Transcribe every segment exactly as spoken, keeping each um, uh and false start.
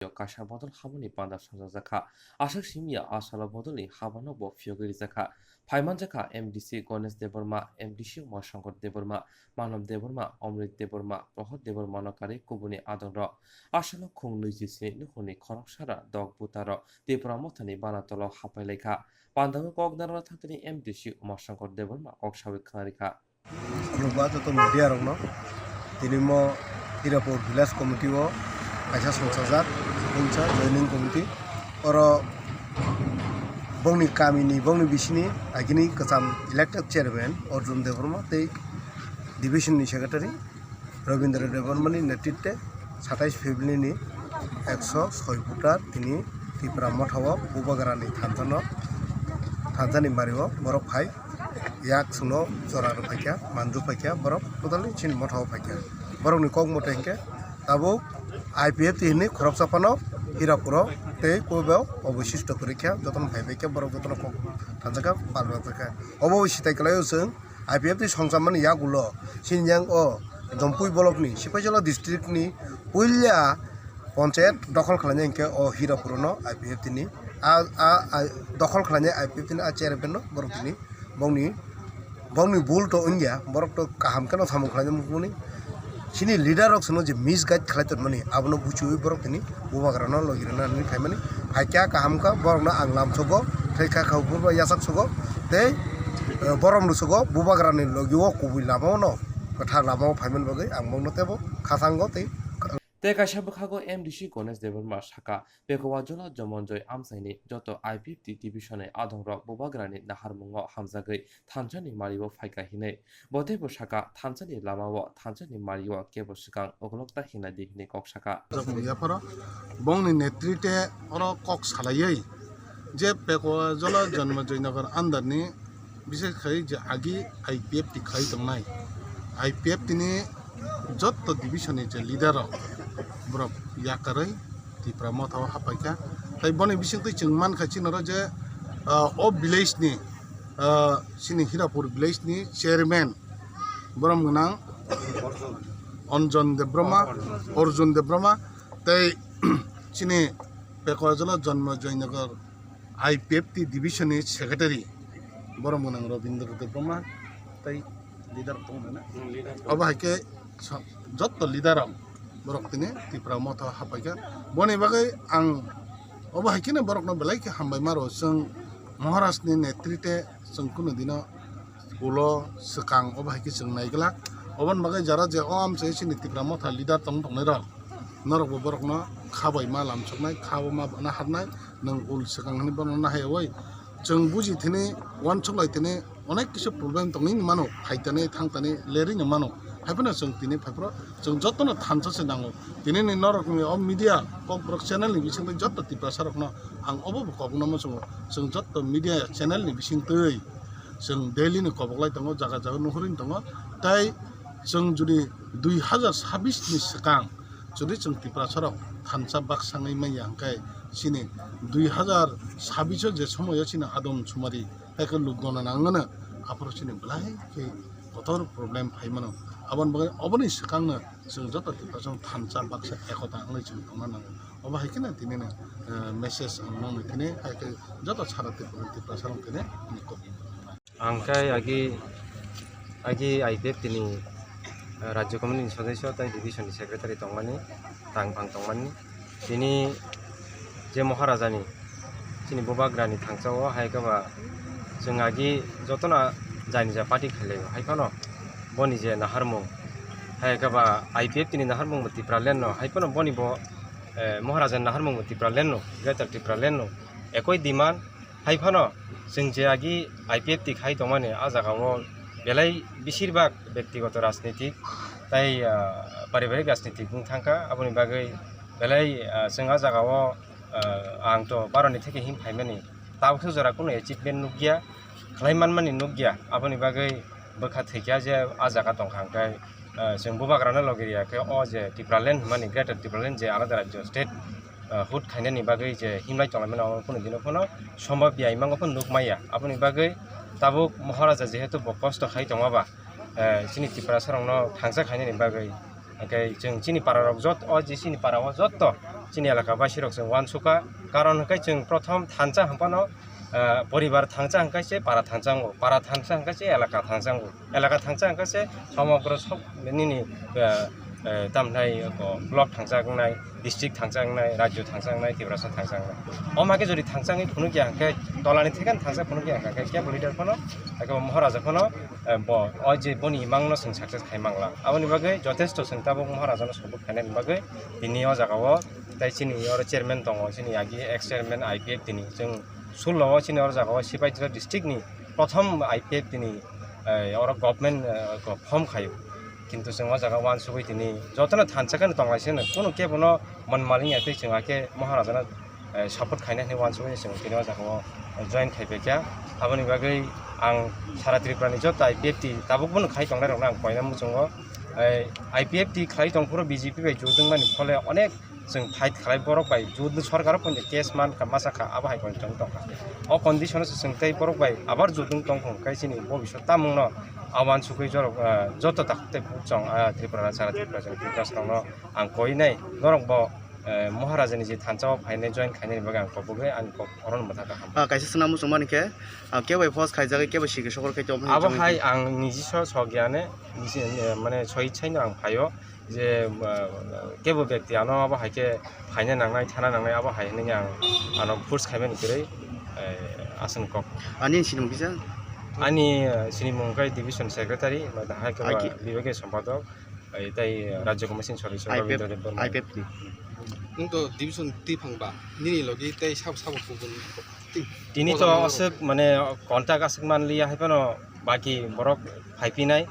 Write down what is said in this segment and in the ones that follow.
kaisa bodol habani panda songchajakha. Aswk simi ya a salo bodolni habano bo phiyogwi rijakha. Phaimanjakha M D C Ganesh Debbarma, M D C Umashankar Debbarma, Manob Debbarma, Omrit Debbarma, Prohod Debbarmano karwi kubuni adongrok. A salo khung nwijisni nukhungni khoroksara dok butarok Tipra Mothani bana tolo hapai laikha. Pandao kok narwkna thangtini M D C Umashankar Debbarma kok sawi khwnarikha. Khulumkha joto media rokno. Tini mo Hirapur Village Committee o kaisa songchajak, unsa joining committee. Oro bongni kamini, bongni bisini agini kwcham elected chairman Arjun Debbarma tei division ni secretary Rabindra Debbarmani netritwe satais February ni ekso soi voter tini Tipra Motha o Bubagrani thansa no, thansa ni mari o borok phai yak sungno jora rw phaikha, manju phaikha, borok totally chini motha o phaikha. Borokni kok mote hinkhe tabuk I P F T hinwi khoroksa phano Hirapuro tei Koibo oboshisto kwrwikha, jotono phaibaikha, borok jotono kok thanjakha, paljakha. Obo sitai kwlaio chwng I P F T songchamani yagulo Sinjang o Jompui block ni Sipaijala district ni puila ponchayat dokhol khlainai hinkhe o Hirapuro no I P F T ni a, a, a, dokhol khlainai I P F T ni a chairman no borok tini bongni, bongni bul to wngya, borok to kaham kheno samung khlainai mukmuni. Chini leader rok sino je misguide khlai tongmani, abono buchiwi borok tini Bubagrano logi rwna hinwi phaimani. Phaikha kaham kha, borokno ang lamsogo, thwikha kha, buba yasak sogo, tei, eh, borom rwsogo, Bubagrani logi o kubui lama o no, kwthar lama o phaimani bagwi ang bongno teibo khasango tei Tei kaisa bwkhago M D C Ganesh Debbarma sakha, Pekowa Jola Jomonjoi amchaini joto I P F T division ni adongrok Bubagrani naharmungo hamjagwi thansani mario phaikha hinwi. Bo teibo sakha, thansani lamao, thansani mario kebo swkang uklok ta hinlai di hinwi kok sakha. Yapharo bongni netrite oro kok salaiwi je Pekowa Jola Jomonjoi Nagar under ni bises khai je agi I P F T khai tongnai, I P F T ni jotto division ni je leader rok borok yakarwi Tipra Motha o hapaikha. Tai boni bisingtwi chwng mankha chini oro je, ah, o village ni, ah, chini Hirapur village ni chairman borom gwnang Anjan Debbarma, Arjun Debbarma, tei chini Pekowa Jola Jomonjoi Nagar I P F T division ni secretary borom gwnang Rabindra Debbarma tei leader tongo na? Hmm, leader. Obo hai khe sa-, jotto leader rok borok tini Tipra Motha hapaikha. Boni bagwi ang obo hai kheno borokno belai khe hambai maro, chwng Maharaj ni netrite chwng kunu dino ulo swkang obo hai khe chwng naiglak. Oboni bagwi jara je o amchai chini Tipra Motha leader tong tongnai rok, norokbo borokno khabai ma lamsoknai, khabo ma bana harnai, nwng ul swkang hinwi bono nahai oi. Chwng buji thini, uansuk lai thini, onek kisa problem tongwi mano, phaitani, thangtani, lerwi no mano. Haiphano chwng tini phaiphro, chwng jotono thansa se nango. Tini ni norokni o media, kokborok channel ni bisingtwi joto Tiprasa rokno ang obo bo kokno muchungo. Chwng joto media channel ni bisingtwi chwng daily ni koboklai tongo, jaga jaga nuhurwi tongo. Tai chwng jodi dui hazar sabis ni swkang jodi chwng Tiprasa rok thansa baksa wngwi manya hwnkhe chini dui hazar sabis o je somoyo chini Adam Sumari hai khe luk gona nangmano, aphuru chini belai khe kotor problem phai mano. Aboni bagwi oboni swkangno chwng joto Tiprasa rok thansa baksa ekota wngwi chwng tongna nango. Obo hai kheno tini no, eh, message ang nangni thini hai khe joto sara Tripura, Tiprasa rok thini ni kok. Ang khe agi, agi I P F T ni, eh, Rajya Committee ni sodosyo tei division ni secretary tongmani, tangphang tongmani. Tini je Maharaja ni, chini Bubagra ni thangsa o hai khe ba chwng agi jotono jani ja party khailai o, hai phano boni je naharmung, hai khe ba I P F T ni naharmung bo Tipraland no, hai phano boni bo, eh, Maharaja ni naharmung bo Tipraland no, Greater Tipraland no, ekoi demand. Hai phano chwng je agi I P F T khai tongmani, ah jaga o belai besir bak bektigoto rajnitik tai, ah, paribarik rajnitik wng thangkha. Aboni bagwi belai, ah, chwng ah jaga o, ah, ang to baroni theke him phaimani, tabuk jora kunu achievement nukya, khlai manmani nukya. Aboni bagwi bwkha thwikya je ah jaga tongkha, hwnkhe, ah, chwng Bubagrano logi riya khe o je Tipraland hwnmani, Greater Tipraland je alada rajyo state, ah, hood khainani bagwi je himlai tonglaimani, omo kunu dino phano sombab ya, imango phano nuk maya. Aboni bagwi tabuk Maharaja jehetu bo kosto khai tongma ba, eh, chini Tiprasa rokno thangsa khainani bagwi, hwnkhe chwng chini para rok jot-, o je chini para o jotto Chini elaka basi rok chwng uansukha, karon hwnkhe chwng prothom thansa hwnphano, ah, poribar thansa hwnkhe se para thansa wngo, para thansa hwnkhe se elaka thansa wngo, elaka thansa hwnkhe se somogro sok nini, ah, eh, tamhinai block thansa wngnai, district thansa wngnai, rajyo thansa wngnai, Tiprasa thansa wngnai. Omo khe jodi thansa wngwi phunukya hwnkhe tolani thekeno thansa phunukya hwnkhe kebo leader phano, eke Maharaja phano, eh, bo o je boni imangno chwng success khai mangla. Aboni bagwi jotesto chwng tabuk Maharajano support khainani bagwi tini o jagao tei chini oro chairman tongo, chini agi ex chairman I P F T ni. Chwng sullo o chini oro jagao Sipaijala district ni prothom I P F T ni, eh, oro government, eh, form khaio. Kintu chwng o jaga uansugwi tini jotono thansa kheno tonglaisino, kunu kebono manmali ya tei chwng hakhe Maharajano, eh, support khaina hinwi uansugwi chwng tini o jaga o join khaipaikha. Aboni bagwi ang sara Tripura ni joto I P F T tabuk bono khai tongnai rokno ang koina muchungo. Eh, I P F T khlai tongphuru B J P bai jotwng mani phole onek chwng fight khlai borok bai jotwng sorkar o poito case mankha masa kha abo hai condition tongkha. O condition o se chwng tei borok bai abar jotwng tongkha hwnkhe chini bobiswt tamungno auansugwi jorok, eh, joto takhuk tei buchung, ah, Tripura sara Tripura sara Tripura sara no ang koinai norok bo, eh, Maharajani je thansa o phainai join khainani bagwi ang kok bugwi ani kok orono mwthangkha. Ah, kaisa swnam muchungmani khe, ah, kebo post khaijagwi kebo sikhe sokol khe tongmani abo chongwi hai khe. Ang niji so sogya ne niji, eh, mane soi saino ang phaio je, ah, kebo bekti ano abo hai khe phaina nangnai thana nangnai abo hai hinwi ang ano force khaimani kwrwi, eh, aswk kok. Ani sinimung kisa? Ani, eh, sinimung khe division secretary, ba hai khe Aki- ba bibagyo sompadok. Ai, tei Rajya Commission Sodosyo I P F, Rabindra Debbarma. I P F ni. Nwng to division twi phang ba, nini logi tei sabo sabo kubun twi Tini to borok aswk mane contact aswk manliya hai phano baki borok phaipinai,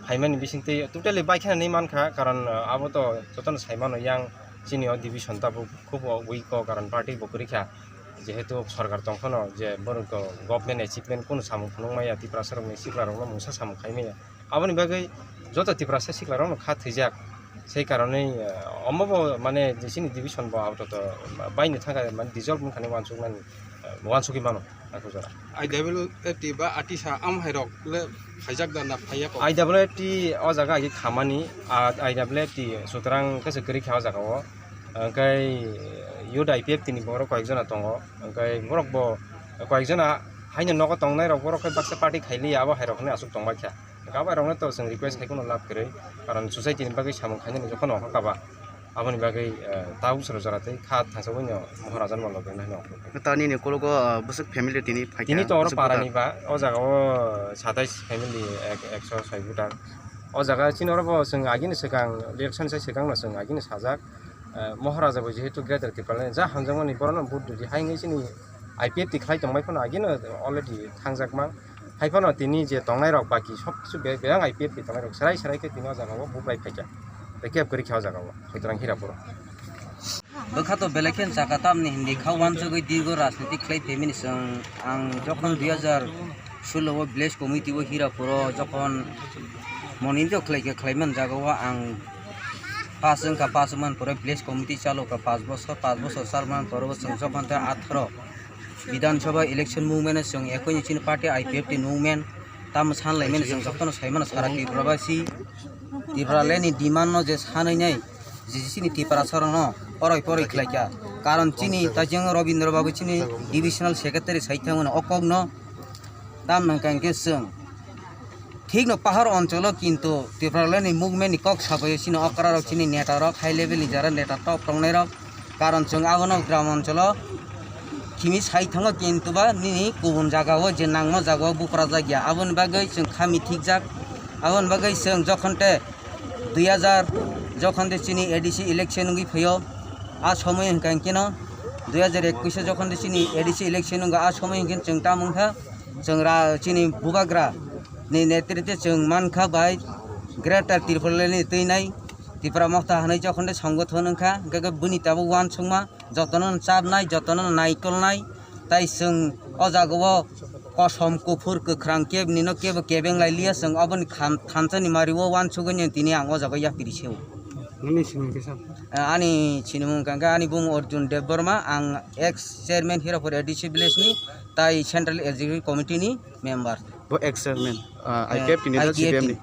phaimani bisingtwi totally baikha hinwi mankha, karon, uh, abo to jotono saimano yang chini o division tabuk khub weak o, karon party bo kwrwi kha, jehetu sorkar tong phano je borok to government achievement kunu samung phunuk maya, Tiprasa rokni sikla rokno mungsa samung khai maya. Aboni bagwi joto Tiprasa siklarokno kha thwijak. Sei karonwi, eh, omo bo mane chini division bo apatot baino thangkha, mane dissolve wngkha hinwi uansuknani, eh, uansugwi mano, ako jora. I W F T ba atisa am hai rok le khaijak da na phaiya ko? I W F T o jaga agi khamani, a, I W F T sutrang khe se kwrwi kha o jaga o. Hwnkhe youth I P F T ni borok koyek jona tongo. Hwnkhe borok bo koyek jona haino nogo tongnai rok borok khe baksa party khailiya, abo hai rok hinwi aswk tongbaikha. Hwnkhe abo hai rokno to chwng request khai kheno lab kwrwi, karon society ni bagwi samung khainani jokhon onkha kaba, aboni bagwi, eh, ta bwswro jora tei kha thangsa buino Maharajan bo logi nai no. Ta nini kologo, ah, bwswk family tini phaikha, tini to oro bwswk parani voter? Ba, o jaga o satais family ek-, ekso soi voter. O jaga chini oro bo chwng agini swkang election sai swkang no chwng agini sajak. Eh, Maharaja bo jehetu Greater Tipraland ja hamjakmani borokno vote rwdi hai wngwi chini I P F T khlai tongbai phano agino already thangjak mang. Hai phano tini je tongnai rok baki sob kisu be-, bebak I P F T tongnai rok serai serai khe tini o jaga o bubai phaikha. Tei keb kwrwi kha o jaga o Kaitorang Hirapuro. Bwkha to belai khe chaka tamni hindi kha uansugwi dirgo rajniti khlai phaimani chwng ang jokhon dui hajar solo o village committee o Hirapuro jokhon monito khlai khe khlai man jaga o ang pass wngkha, pass wngman pore village committee chalo kha panch bochor, panch bochor chal man pore bo chwng jokhon tei atharo Bidhan Sabha election movement o chwng ekoi ni chini party I P F T movement tamo san lai mani chwng jotono sai mano sara Tripura basi, Tripura le ni demand no je sanai nai je chini Tiprasa rok no poroi poroi khlai kha, karon chini ta jeng Rabindra Babu chini divisional secretary sai thang mano o kok no tam nang kang khe chwng. Thik no pahar oncholo kintu Tipraland ni movement ni kok sabai chini okra rok chini neta rok high level ni jara neta top tongnai rok. Karon chwng abono gram oncholo khimi sai thango kintu ba nini kubun jaga o je nangma jaga o bupra jak ya. Aboni bagwi chwng khami thikjak. Aboni bagwi chwng jokhon te dui hajar jokhon te chini A D C election wngwi phaio. A somoi hwnkha hinkhe no dui hajar ekwis o jokhon te chini A D C election wngkha a somoi hinkhe chwng tamo wngkha. Chwng ra-, chini bubagra ni netrite chwng mankha bai Greater Tipraland ni twinai Tipra Motha hinwi jokhon de songothon wngkha, hwnkhe khe bini tabuk uansukma jotono no chapnai, jotono no naikolnai, tai chwng o jaga o kosom, kuphur, kwkhrang kebini no kebo kebeng lai liya, chwng oboni kham-, thansa ni mari o uansugwi tini ang o jaga o yapri se o. Nini sinimung kisa? Ani sinimung hwnkha khe ani bumung Arjun Debbarma, ang ex chairman Hirapur A D C village ni, tai Central Executive Committee ni member. Bo ex chairman, ah, Eh, I P F T ni na I P F T. C P M ni?